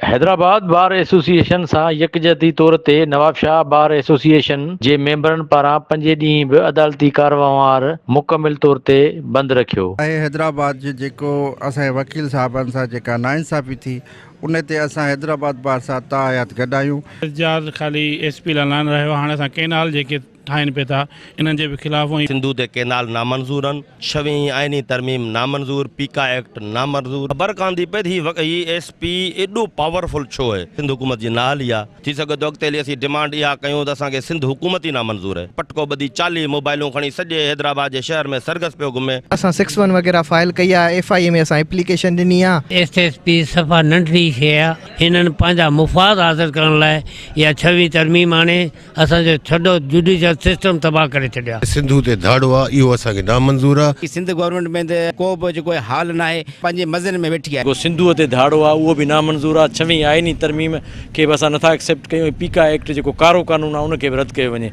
Hyderabad bar association سان يڪجهتي طور تي نوابشاهه بار ايسوسيئيشن جي ميمبرن پاران پنجين ڏينهن به عدالتي ڪاروهنوار مڪمل طور تي بند رکيو. آهي حيدرآباد جي جيڪو اسان جي وڪيل صاحبن سان جيڪا ناانصافي ٿي ان تي اسان حيدرآباد بار سان تاحيات گڏ آهيون. احتجاج خالي ايس پي لاء نه رهيو هاڻي اسان ڪئنال جيڪي ٺاهين پئي ٿا انهن جي به خلاف ۽. سنڌو تي ڪينال نامنظور ان، ڇويهين آئيني ترميم نامنظور، پيڪا ايڪٽ نامنظور. خبر ڪانه ٿي پئي ته هي هي ايس پي ايڏو پاور فل ڇو اهي؟ سنڌ حڪومت جي نااهلي آ. ٿي سگهي ٿو اڳتي هلي اسين ڊمانڊ اها ڪيون ته اسان کي سنڌ حڪومت ئي نامنظور اهي. پٽڪو ٻڌي 40 موبائلون کڻي سڄي حيدرآباد جي شهر ۾ سرگس پيو گهمي. اسان سڪس ون وغيره فائل ڪئي آ، ايف I اي ۾ اسان ايپليڪيشن ڏني آ. ايس ايس پي صفا ننڍڙي شيء آ، هنن پنهنجا مفاد حاصل ڪرڻ لاء اها ڇويهين ترميم آڻي اسان جو ڇڏو جوڊيشل سسٽم تباهه ڪري ڇڏيو آهي. سنڌو تي ڌاڙو آ اهو اسان کي نامنظور آ. سنڌ گورنمينٽ ۾ ته ڪو به جيڪو حال ناهي پنهنجي مزن ۾ ويٺي آهي. جيڪو سنڌوء تي ڌاڙو آ اهو به نامنظور آ، ڇويهين آئيني ترميم کي به اسان نٿا ايڪسيپٽ ڪيون ۽ پيڪا ايڪٽ جيڪو ڪارو قانون آ ان کي به رد ڪيو وڃي.